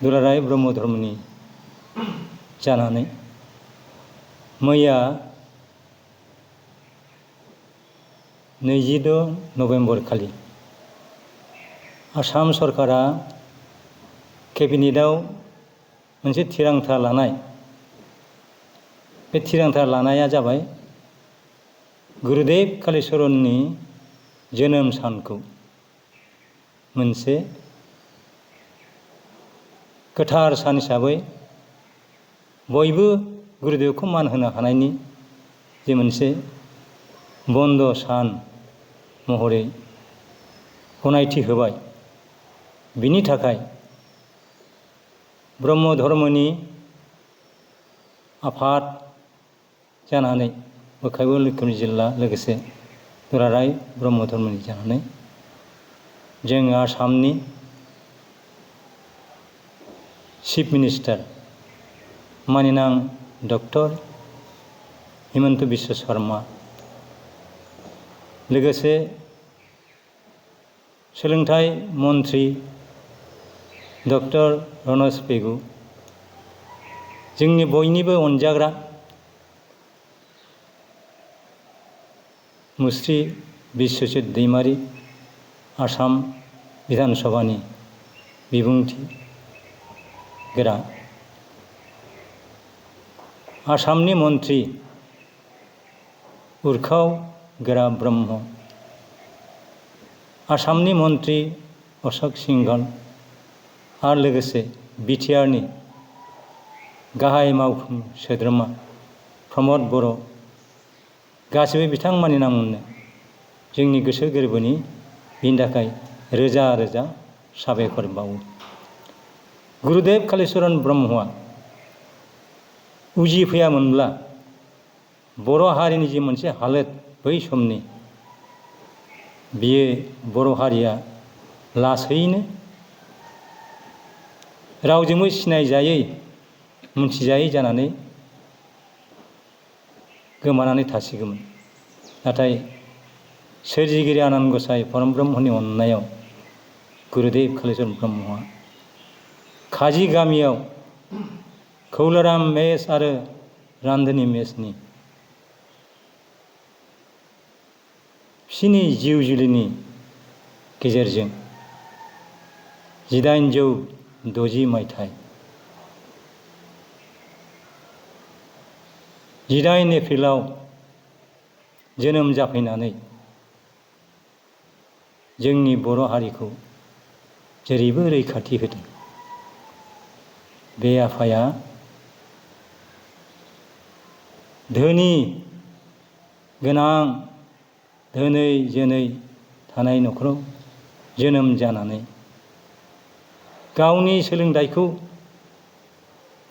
दुलाराय ब्रह्म धर्मनि जानानै मैया 26 नभेम्बर खालि आसाम सरकारा केबिनेटआव मोनसे थिरांथा लानाय, बे थिरांथा लानाया जाबाय गुरुदेव कालीचरणनि जोनोम सानखौ मोनसे गोथार सान हिसाबै बयबो गुरुदेवखौ मान होनो हानायनि जे मोनसे बन्द सान महरै गनायथि होबाय। बिनि थाखाय ब्रह्म धर्मनि आफाद जानानै मोखायबो लखिमपुर जिल्ला लोगोसे दुलाराय ब्रह्म धर्मनि जानानै जों आसामनि चिफ मिनिस्टार माननीय डक्टर हिमन्त बिश्व शर्मा, लोगोसे सोलोंथाइ मन्त्री डक्टर रनज पेगु, जोंनि बयनिबो अनजाग्रा मुस्रि बिश्वजित दैमारी, आसाम विधान सभानि बिबुंथि गोरा, आसामनि मन्त्री उर्खाव गोरा ब्रह्म, आसामनि मन्त्री अशोक सिंघल आरो लोगोसे बिटिआरनि गाहाय मावफुं सोद्रोमा प्रमद बर', गासिबो बिथांमोननि नामनो जोंनि गोसो गोरबोनि बिनि थाखाय रोजा रोजा साबायखर बावो। गुरुदेव कालीचरण ब्रह्मआ उजिफैयामोनब्ला बर' हारिनि जि मोनसे हालोद बै समनि, बियो बर' हारिया लासैनो रावजोंबो सिनायजायै मिथिजायै जानानै गोमानानै थासिगौमोन। नाथाय सोरजिगिरि आनान गसाइ परम ब्रह्मनि अननायाव गुरुदेव कालीचरण ब्रह्मआ काजि गामियाव खौलोराम मेस आरो रान्धनि मेसनि बिसिनि जिउ जुलिनि गेजेरजों 1860 मायथाइ 18 एप्रिलाव जोनोम जाफैनानै जोंनि बर' हारिखौ जेरैबो रैखाथि होदों। बे आफाया धोनि गोनां धोनै जोनै थानाय न'खराव जोनोम जानानै गावनि सोलोंथाइखौ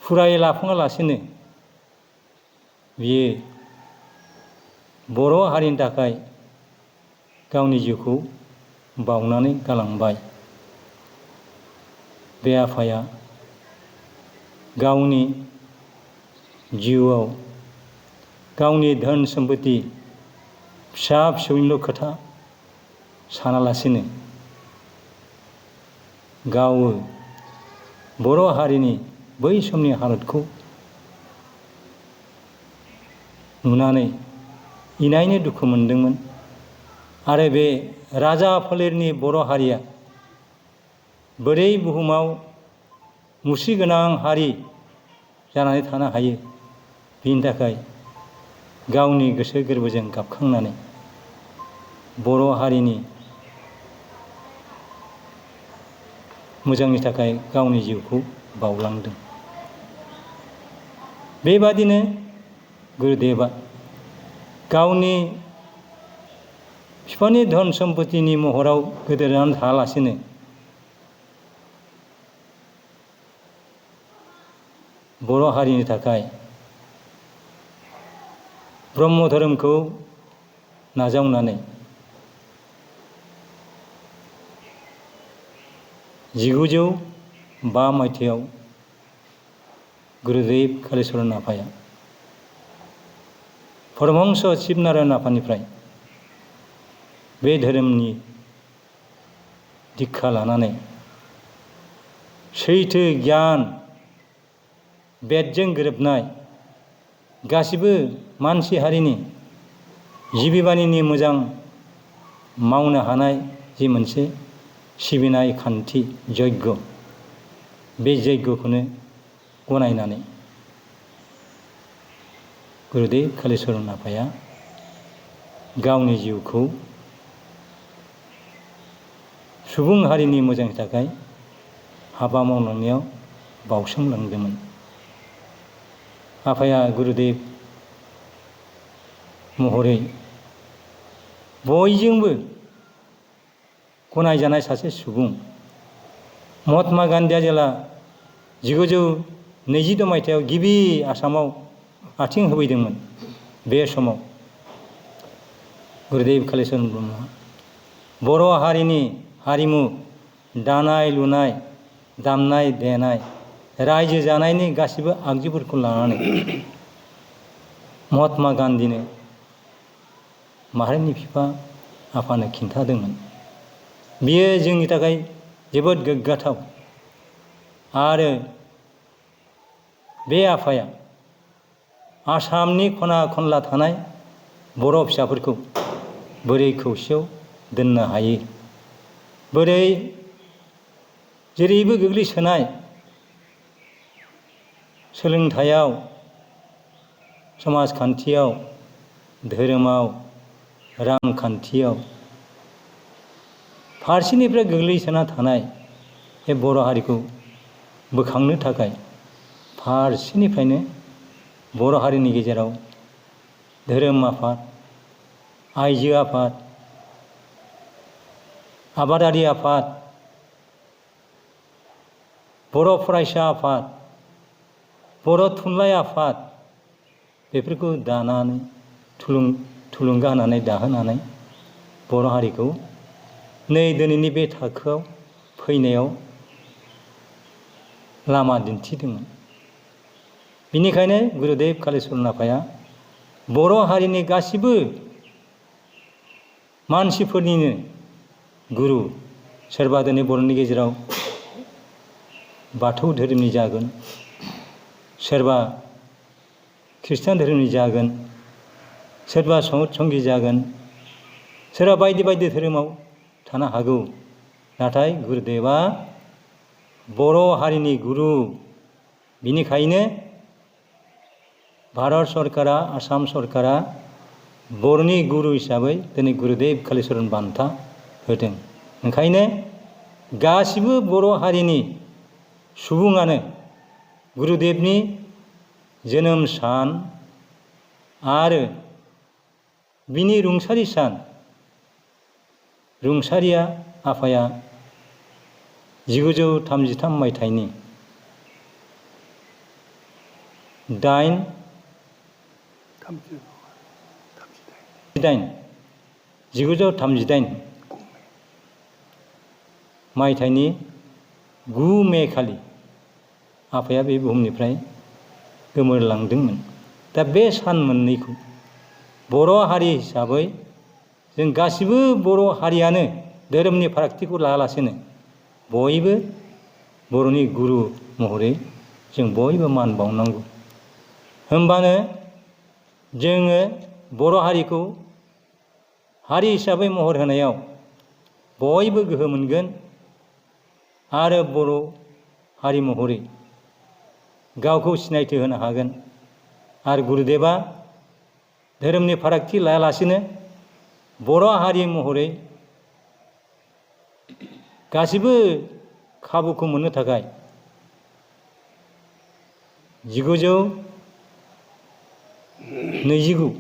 फुरायलाफाङालासिनो बियो बर' हारिनि थाखाय गावनि जिउखौ बावनानै गालांबाय। बे आफाया गावनि जिउआव गावनि धोन सम्पति फिसा फिसौनिल' खोथा सानालासिनो गावो बर' हारिनि बै समनि हालोदखौ नुनानै इनायनो दुखु मोनदोंमोन। आरो बे राजा फोलेरनि बर' हारिया बोरै बुहुमाव मुस्रि गोनां हारि जानानै थानो हायो, बिनि थाखाय गावनि गोसो गोरबोजों गाबखांनानै बर' हारिनि मोजांनि थाखाय गावनि जिउखौ बावलांदों। बेबादिनो गुरुदेवा गावनि बिफानि धन सम्पतिनि महराव गोदोनानै थायालासिनो बर' हारिनि थाखाय ब्रह्म धोरोमखौ नाजावनानै 1905 मायथाइयाव गुरुदेव कालीचरण आफाया परमहंस शिवनारायण आफानिफ्राय बे धोरोमनि दीक्षा लानानै सैथो गियान बेदजों गोरोबनाय गासिबो मानसि हारिनि जिबिबानिनि मोजां मावनो हानाय जि मोनसे सिबिनाय खान्थि यज्ञ, बे यज्ञखौनो गनायनानै गुरुदेव कालिचरण आफाया गावनि जिउखौ सुबुं हारिनि मोजांनि थाखाय हाबा मावलांनायाव बाउसोमलांदोंमोन। आफाया गुरुदेव महरै बयजोंबो गनायजानाय सासे सुबुं। महात्मा गान्धीया जेला 1922 मायथाइयाव गिबि आसामाव आथिं होफैदोंमोन, बे समाव गुरुदेव कालिचरण ब्रह्मआ बर' हारिनि हारिमु, दानाय लुनाय, दामनाय देनाय, रायजो जानायनि गासिबो आगजुफोरखौ लानानै महात्मा गान्धीनो माहारिनि बिफा आफानो खिन्थादोंमोन। बियो जोंनि थाखाय जोबोद गोग्गाथाव। आरो बे आफाया आसामनि खना खनला थानाय बर' फिसाफोरखौ बोरै खौसेयाव दोननो हायो, बोरै जेरैबो गोग्लैसोनाय सोलोंथायाव, समाजखान्थियाव, धोरोमाव, रांखान्थियाव फारसेनिफ्राय गोग्लैसोना थानाय बे बर' हारिखौ बोखांनो थाखाय फारसेनिफ्रायनो बर' हारिनि गेजेराव धोरोम आफाद, आइजो आफाद, आबादारि आफाद, बर' फरायसा आफाद, बर' थुनलाइ आफाद बेफोरखौ दानानै थुलुंगा होनानै दाहोनानै बर' हारिखौ नै दिनैनि बे थाखोआव फैनायाव लामा दिन्थिदोंमोन। बिनिखायनो गुरुदेव कालिचरण आफाया बर' हारिनि गासिबो मानसिफोरनिनो गुरु। सोरबा दिनै बर'नि गेजेराव बाथौ धोरोमनि जागोन, सोरबा ख्रिस्टान धोरोमनि जागोन, सोरबा संगी जागोन, सोरबा बायदि बायदि धोरोमाव थानो हागौ। नाथाय गुरुदेवा बर' हारिनि गुरु। बिनिखायनो भारत सरकारा, आसाम सरकारा बर'नि गुरु हिसाबै दिनै गुरुदेव कालिचरण बान्था होदों। ओंखायनो गासिबो बर' हारिनि सुबुङानो गुरुदेवनि जोनोम सान आरो बिनि रुंसारि सान, रुंसारिया आफाया 1933 मायथाइनि 1938 मायथाइनि 9 मे खालि आफाया बे बुहुमनिफ्राय गोमोरलांदोंमोन। दा बे सान मोननैखौ बर' हारि हिसाबै जों गासिबो बर' हारियानो धोरोमनि फारागथिखौ लायालासेनो बयबो बर'नि गुरु महरै जों बयबो मान बावनांगौ। होमबानो जोङो बर' हारिखौ हारि हिसाबै महर होनायाव बयबो गोहो मोनगोन आरो बर' हारि महरै गावखौ सिनायथि होनो हागोन। आरो गुरुदेवा धोरोमनि फारागथि लायालासेनो बर' हारि महरै गासिबो खाबुखौ मोननो थाखाय 1929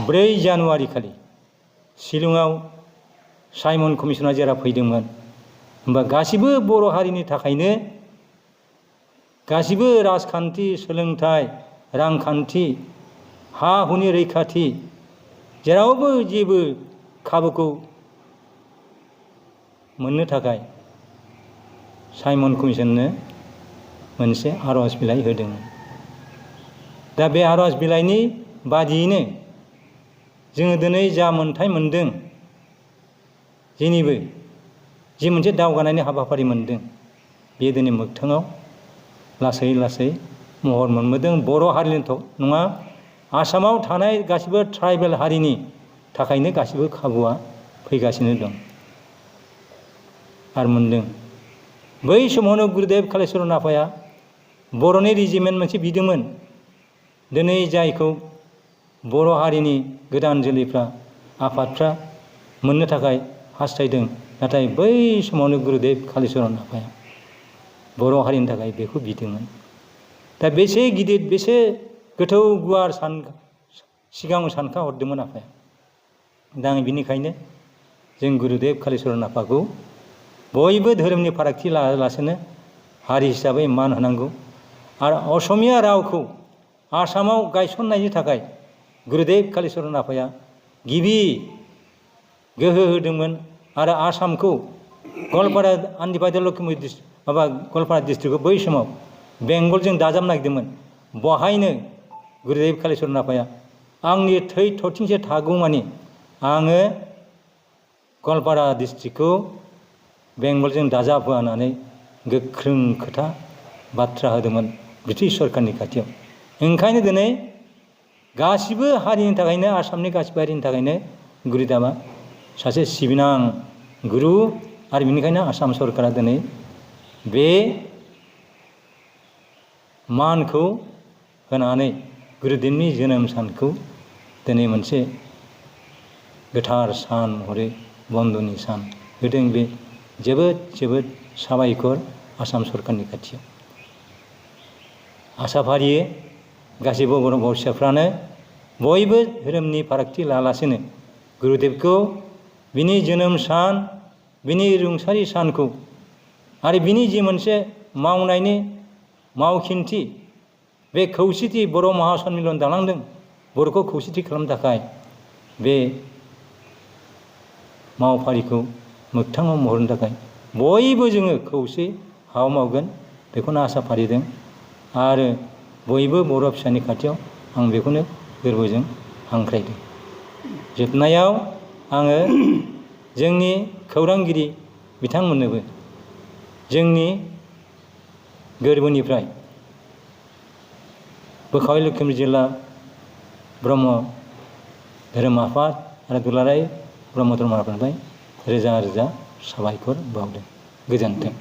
4 जानुवारि खालि शिलंआव साइमन कमिसना जेराव फैदोंमोन, होमबा गासिबो बर' हारिनि थाखायनो गासिबो राजखान्थि, सोलोंथाइ, रांखान्थि, हा हुनि रैखाथि जेरावबो जेबो खाबुखौ मोननो थाखाय साइमन कमिसननो मोनसे आर'ज बिलाइ होदों। दा बे आर'ज बिलाइनि बादियैनो जोङो दिनै जा मोन्थाय मोनदों जेनिबो जि मोनसे दावगानायनि हाबाफारि मोनदों बे दिनै मोगथाङाव लासै लासै महर मोनबोदों। बर' हारिनिथ' नङा, आसामाव थानाय गासिबो ट्राइबेल हारिनि थाखायनो गासिबो खाबुआ फैगासिनो दं आरो मोनदों। बै समावनो गुरुदेब कालिचरन आफाया बर'नि रेजिमेन्ट मोनसे बिदोंमोन। दिनै जायखौ बर' हारिनि गोदान जोलैफ्रा आफादफ्रा मोननो थाखाय हास्थायदों, नाथाय बै समावनो गुरुदेब कालिचरन आफाया बर' हारिनि थाखाय बेखौ बिदोंमोन। दा बेसे गिदिर बेसे गोथौ गुवार सिगाङाव सानखा हरदोंमोन आफाया। दा आं बिनिखायनो जों गुरुदेब कालिचरन आफाखौ बयबो धोरोमनि फारागथि लायालासेनो हारि हिसाबै मान होनांगौ। आरो असमिया रावखौ आसामाव गायसननायनि थाखाय गुरुदेब कालिचरन आफाया गिबि गोहो होदोंमोन आरो आसामखौ गवालपारा आनडिभाइडेड गवालपारा डिस्ट्रिक्टखौ बै समाव बेंगलजों दाजाबनो नागिरदोंमोन। बहायनो गुरुदेब कालिचरन आफाया आंनि थै थरथिंसे थागौमानि आङो गवालपारा डिस्ट्रिक्टखौ बेंगलजों दाजाबहोआ होननानै गोख्रों खोथा बाथ्रा होदोंमोन ब्रिटिश सरकारनि खाथियाव। ओंखायनो दिनै गासिबो हारिनि थाखायनो, आसामनि गासिबो हारिनि थाखायनो गुरुदेबआ सासे सिबिनां गुरु। आरो बेनिखायनो आसाम सरकारा दिनै बे मानखौ होनानै गुरुदेबनि जोनोम सानखौ दिनै मोनसे गोथार सान महरै बन्दनि सान होदों। बे जोबोद जोबोद साबायखर आसाम सरकारनि खाथियाव। आसा फारियो गासैबो बर' फिसाफ्रानो बयबो धोरोमनि फारागथि लायालासेनो गुरुदेबखौ बिनि जोनोम सान, बिनि रुंसारि सानखौ आरो बिनि जि मोनसे मावनायनि मावखिन्थि, बे खौसेथि बर' महासम्मिलन दालांदों बर'खौ खौसेथि खालामनो थाखाय, बे मावफारिखौ मोगथाङाव महरनो थाखाय बयबो जोङो खौसे हाबा मावगोन बेखौनो आसा फारिदों। आरो बयबो बर' फिसानि खाथियाव आं बेखौनो गोरबोजों हांख्रायदों। जोबनायाव आङो जोंनि खौरांगिरि बिथांमोननोबो जोंनि गोरबोनिफ्राय बोखावै लखिमपुर जिल्ला ब्रह्म धोरोम आफाद आरो दुलाराय ब्रह्म धर्म आफादनिफ्राय रोजा रोजा साबायखर बावदों। गोजोन्थों।